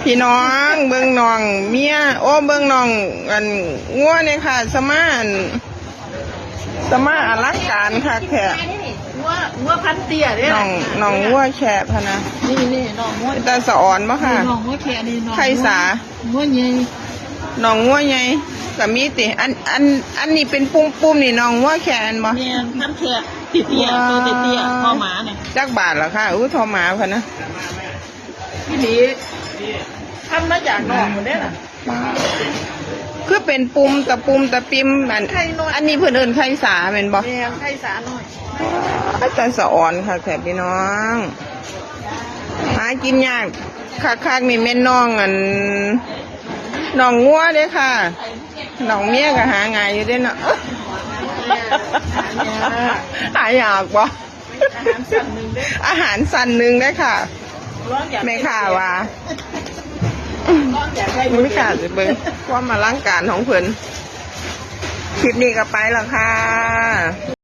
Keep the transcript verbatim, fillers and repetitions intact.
พี่น้องเบิ่งน้องเมีย โอ้ เบิ่งน้องอันงัวเนี่ยค่ะ สมาอันสมาอลังการคักแท้ งัวงัวพันเตี้ยเนี่ย น้องน้องงัวแคะพะนะ นี่นี่น้องงัว เป็นตาสะออนบ่ค่ะ นี่น้องงัวแคะนี่น้อง ไข่สา งัวใหญ่ น้องงัวใหญ่ก็มีติ อันอันอันนี้เป็นปุ่มๆนี่น้องงัวแคะแม่นบ่ แม่นพันแคะเตี้ยๆตัวเตี้ยๆพ่อหมาเนี่ย จักบาทเหรอคะอู้ทอหมาพะนะ ที่นี่พันมาจากน้องหมดเลยล่ะ คือเป็นปุ่มตะปุ่มตะปิมอัน ไข่น้อย อันนี้เพิ่นเอิ้นไข่สาแม่นบ่ แม่นไข่สาน้อย อาจารย์สะออนค่ะแขกพี่น้อง หากินยากคักๆนี่แม่นน้องอันน้องงัวเด้อค่ะน้องเมียก็หาง่ายอยู่เด้อเนาะ หายากบ่ อาหารสั่นหนึ่งเด้อ อาหารสั่นหนึ่งได้อค่ะ ร้องอยาก แม่ค่ะว่า ร้องอยากได้ ไม่ค่ะจะเบิ่งความอลังการของเพิ่นคลิปนี้ก็ไปแล้วค่ะ